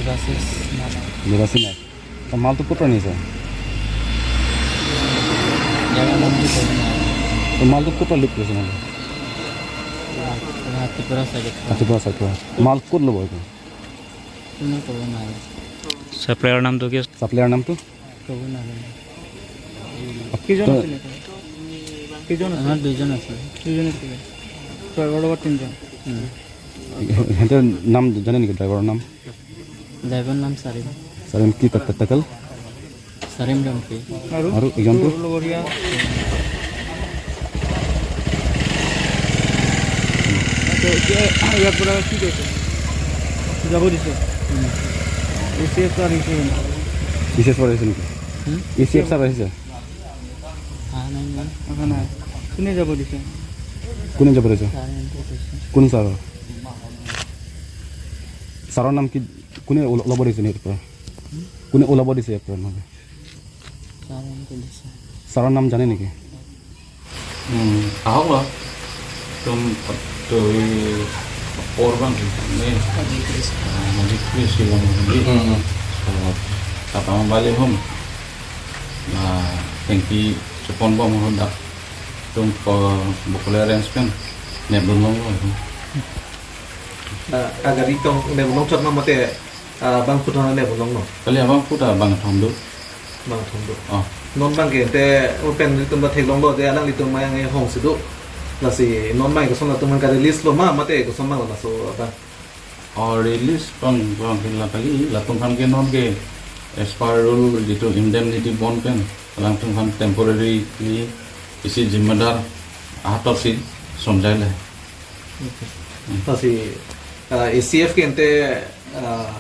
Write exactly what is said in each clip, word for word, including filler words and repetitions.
Devasis Nath. Devasis Nath. To maltu kopra ni sir? Jaga nambi to na. To maltu kopra lut ko sir? Tripura side. Tripura side. Mal kotlo boy ko? Tuna ko na. Supplier nam to ke? Supplier nam to? Ko na. কিজন আছিলে? কিজন আছিল? আমাৰ দুইজন আছিল। দুইজন আছিলে। ড্ৰাইভাৰৰ লগত তিনিজন। হুম। সিহঁতৰ নাম জানে নেকি, ড্ৰাইভাৰৰ নাম? ড্ৰাইভাৰৰ নাম চাৰিম। চাৰিম কি টা-, টা-, টাইটেল? চাৰিম ৰংপি। আৰু? আৰু একজনটো? লগৰীয়া। তো এতিয়া ইয়াৰ পৰা কি কৈছে? যাব দিছে। হুম। এ চি এফ ছাৰ আহিছে। এ চি এফ ছাৰ আহিছে নেকি? হুম? এ চি এফ ছাৰ আহিছে? অহা নাই, নাই। অহা নাই। কোনে যাব দিছে? কোনে যাব দিছে? ছাৰে এনেকে কৈছে। কোন ছাৰ? ছাৰৰ নাম কি? কোনে ওল-, ওলাব দিছে নেকি ইয়াৰ পৰা? কোনে ওলাব দিছে ইয়াৰ পৰা? ছাৰে এনেকে দিছে। ছাৰৰ নাম জানে নেকি? Hmm, ahok lo. Tum tu i por bang ni. Majik Kris. Ah, Majik Kris si bang ni. Hmm. So, tata bali hum. Na, thank you, chepon bom ho dak. Tum ko bokole arrangement. Ne bun long lo. Ah, agari tong ne bun long chot ma mate, ah, bang phut ne bun long no. Kali abang phut abang thom do. Bang thom do. Oh. Non bang ke te open ilitum ba theklonglo de alanglitum ma yang hong si do. Lasi non bang ke son latum ka release lo ma mate ko son bang laso bang. Oh, release bang bang ke la pagi latum aphan ke non ke as per rule jitu indemnity bond pen alangtum aphan temporary ni isi jimmadar ahator si sonjai le. Okay. Hmm. Lasi, ah, A C F ke ente, ah,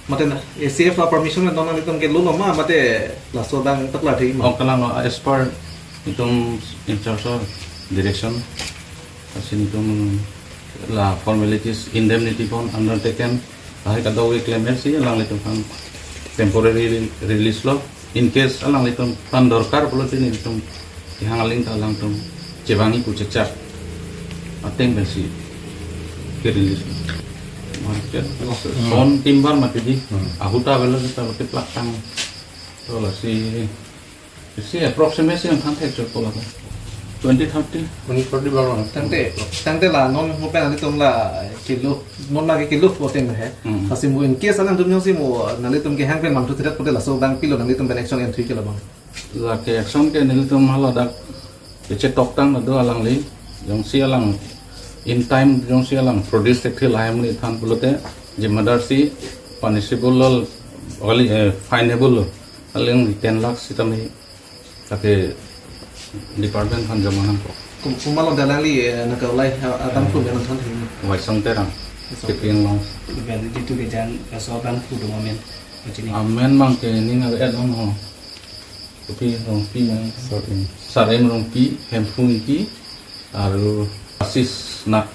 mate na, A C F la permission na dona itum ke lulo ma, mate laso dang tak la thei ma. Oh, kalang lo, as per itum in charge of direction, lasi itum la formalities, indemnity bond undertaken, lahai kadokave claim si alanglitum aphan temporary release lo. In case alanglitum aphan dorkar pulote nelitum kehang aling ta alangtum chevangji pu chechak ateng pensi ke-release. Market, hmm, son timbar mati di, hmm, ahuta avelo kita mati plak tang. To lasi, si approximate si yang than thek chot pola. Twenty thirty. Twenty thirty baru. Tangte, tangte la non mo pen nanglitum la kilo, non la ke kilo po teng he. Hmm. Lasi mo in case alangtum jongsi mo nanglitum kehang pen mangthu thirak pote laso bang pilo nanglitum pen action entry ke lo bang. Lake action ke nelitum hala dak kechetok tang do alangli, jongsi alang in time jongsi alang produce thekthe lahai mli than pulote jimmadar si punishable lo, kali, eh, fineable lo. Alangli ten lakh sitame lake department aphan joma nangpo. Kum-, komatlo da alangli, eh, nangkaulai, ah, abangphu, hmm, nangthan thek ni. Waisong Terang. Waisong. Kipi Anglong. Validity kejan, eh, laso abangphu do amen. Pachini. Amen bang ke ning add on ho. Kopi Rongpi nang. Sarim. Sarim Rongpi, Hemphu Ingti, aru Asis Nath.